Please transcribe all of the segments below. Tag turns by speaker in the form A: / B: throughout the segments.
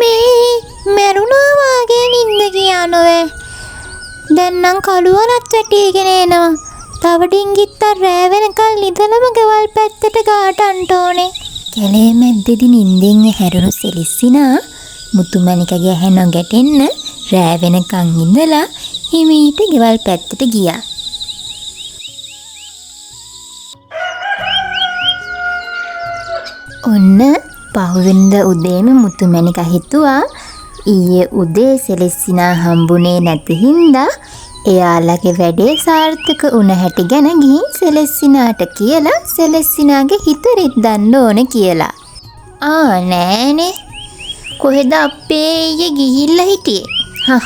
A: මේ මැරුණා වාගේ නින්ද ගියා නොවේ. දැන් නම් කළුවරත් වැටීගෙන එනවා. තව ඩිංගිත්තක් රෑ වෙනකල් නිදලම ගෙවල් පැත්තට ගාටන්ට ඕනේ. කැලේ මැද්දේදී නින්දෙන් ඇහැරුණු සෙලෙස්සිනා මුතුමැණිකගේ ඇහැ නොගැටෙන්න රෑ වෙනකන් ඉඳලා හිමීට ගෙවල් පැත්තට ගියා. ඔන්න පහුවෙනිදා උදේම මුතුමැණිකා හිතුවා ඊයේ උදේ සෙලෙස්සිනා හම්බුනේ නැති හින්දා එයාලගේ වැඩේ සාර්ථක වුණ හැටි ගැන ගිහින් සෙලෙස්සිනාට කියලා සෙලෙස්සිනාගේ හිත රිද්දන්න ඕන කියලා. ආ නෑනේ, කොහෙද අපේ ඊයේ ගිහිල්ලා හිටියේ? හා,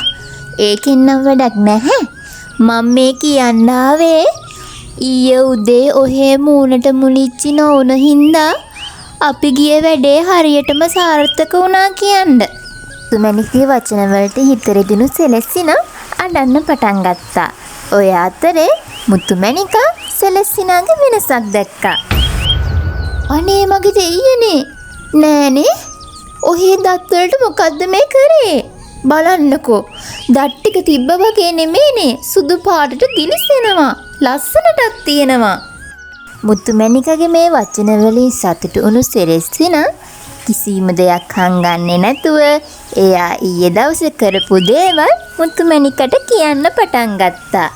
A: ඒකෙන් නම් වැඩක් නැහැ. මං මේ කියන්න ආවේ ඊයේ උදේ ඔහේ මූණට මුලිච්චි නොවුන හින්දා අපි ගිය වැඩේ හරියටම සාර්ථක වුණා කියන්න. මුතුමැණිකගේ වචන වලට හිත රිදුණු සෙලෙස්සිනා අඬන්න පටන් ගත්තා. ඔය අතරේ මුතුමැණිකා සෙලෙස්සිනාගේ වෙනසක් දැක්කා. අනේ මගේ දෙයියනේ, නෑනේ ඔහේ දත් වලට මොකද්ද මේ කරේ? බලන්නකෝ, දත් ටික තිබ්බ වගේ නෙමෙයිනේ, සුදු පාටට දිලිසෙනවා, ලස්සනටත් තියෙනවා. මුතුමැණිකගේ මේ වචන වලින් සතුටු වුණු සෙලෙස්සිනා කිසිම දෙයක් හංගන්නේ නැතුව එයා ඊයේ දවසේ කරපු දේවල් මුතුමැණිකට කියන්න පටන් ගත්තා.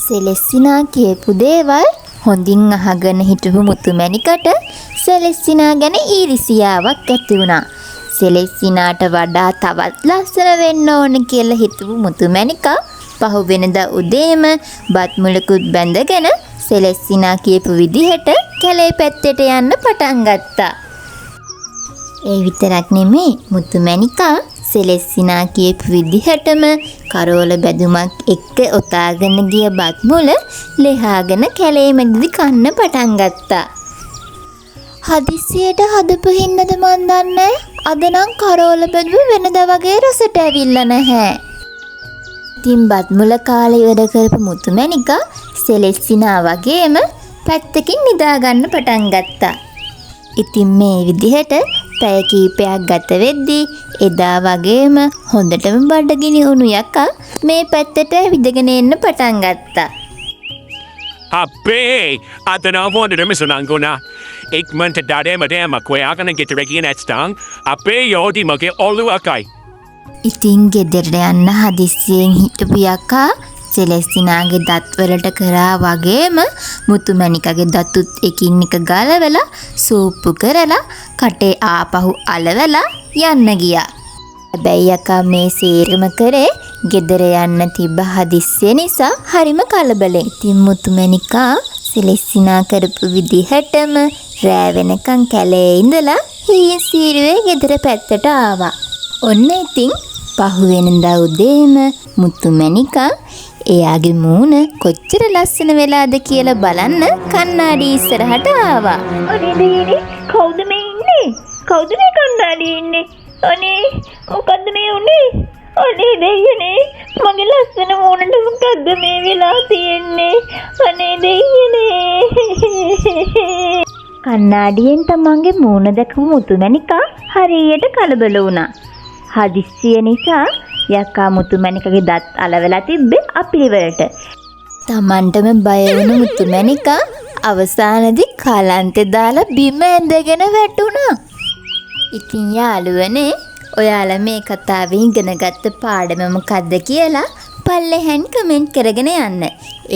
A: සෙලෙස්සිනා කියපු දේවල් හොඳින් අහගෙන හිටපු මුතුමැණිකට සෙලෙස්සිනා ගැන ඊර්ෂියාවක් ඇති වුණා. සෙලෙස්සිනාට වඩා තවත් ලස්සන වෙන්න ඕන කියලා හිතපු මුතුමැණිකා පහුවෙනිදා උදේම බත් මුලකුත් බැඳගෙන සෙලෙස්සිනා කියපු විදිහට කැලේ පැත්තට යන්න පටන් ගත්තා. ඒ විතරක් නෙමෙයි, මුතුමැණිකා සෙලෙස්සිනා කියපු විදිහටම කරෝල බැදුමක් එක්ක ඔතාගෙන ගිය බත් මුල ලෙහාගෙන කැලේ මැදදී කන්න පටන් ගත්තා. හදිස්සියට හදපු හින්දාද මන් දන්නේ, අද නම් කරෝල බැදුම වෙනදා වගේ රසට ඇවිල්ලා නැහැ. ඉතින් බත් මුල කාලේ ඉවර කරපු මුතුමැණිකා සෙලෙස්සිනා වගේම පැත්තකින් නිදා ගන්න පටන් ගත්තා. ඉතින් මේ විදිහට පැය කීපයක් ගත වෙද්දී එදා වගේම හොඳටම බඩගිනි වුණු යකා මේ පැත්තට ඇවිදගෙන එන්න පටන් ගත්තා.
B: අපේ අද නම් හොඳටම සුනංගු වුණා. ඉක්මනට දඩේම දෑම කොයාගෙන ගෙදර ගියේ නැත්නම් අපේ යෝදි මගේ ඔළුව කයි.
A: ඉතින් ගෙදරට යන්න හදිස්සියෙන් හිටපු යකා සෙලෙස්සිනාගේ දත්වලට කරා වගේම මුතුමැණිකගේ දතුත් එකින් එක ගලවලා සූප්පු කරලා කටේ ආපහු අලවලා යන්න ගියා. හැබැයි යකා මේ සේරම කරේ ගෙදර යන්න තිබ්බ හදිස්සිය නිසා හරිම කලබලෙන්. ඉතින් මුතුමැණිකා සෙලෙස්සිනා කරපු විදිහටම රෑ වෙනකන් කැලේ ඉඳලා හීන් සීරුවේ ගෙදර පැත්තට ආවා. ඔන්න ඉතින් පහුවෙනිදා උදේම මුතුමැණිකා එයාගේ මූණ කොච්චර ලස්සන වෙලාද කියලා බලන්න කණ්ණාඩි ඉස්සරහට ආවා.
C: අනේ දෙයියනේ, කවුද මේ ඉන්නේ? කවුද මේ කණ්ණාඩියේ ඉන්නේ? අනේ මොකද්ද මේ උනේ? අනේ දෙයියනේ, මගේ ලස්සන මූණට මොකද්ද මේ වෙලා තියෙන්නේ? අනේ දෙයියනේ.
A: කණ්ණාඩියෙන් තමන්ගේ මූණ දැකපු මුතුමැණිකා හරියට කලබල වුණා. හදිස්සිය නිසා යකා මුතුමැණිකගේ දත් අලවලා තිබ්බේ අපිළිවෙලට. තමන්ටම බය වුණු මුතුමැණිකා අවසානයේදී කලන්තේ දාලා බිම ඇඳගෙන වැටුණා. ඉතින් යාළුවනේ, ඔයාලා මේ කතාවෙන් ඉගෙනගත්ත පාඩම මොකද්ද කියලා පල්ලෙහාන් කමෙන්ට් කරගෙන යන්න.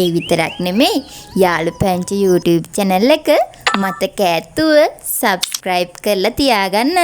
A: ඒ විතරක් නෙමෙයි, යාළු පැංචි YouTube channel එක මතක ඇතුව subscribe කරලා තියාගන්න.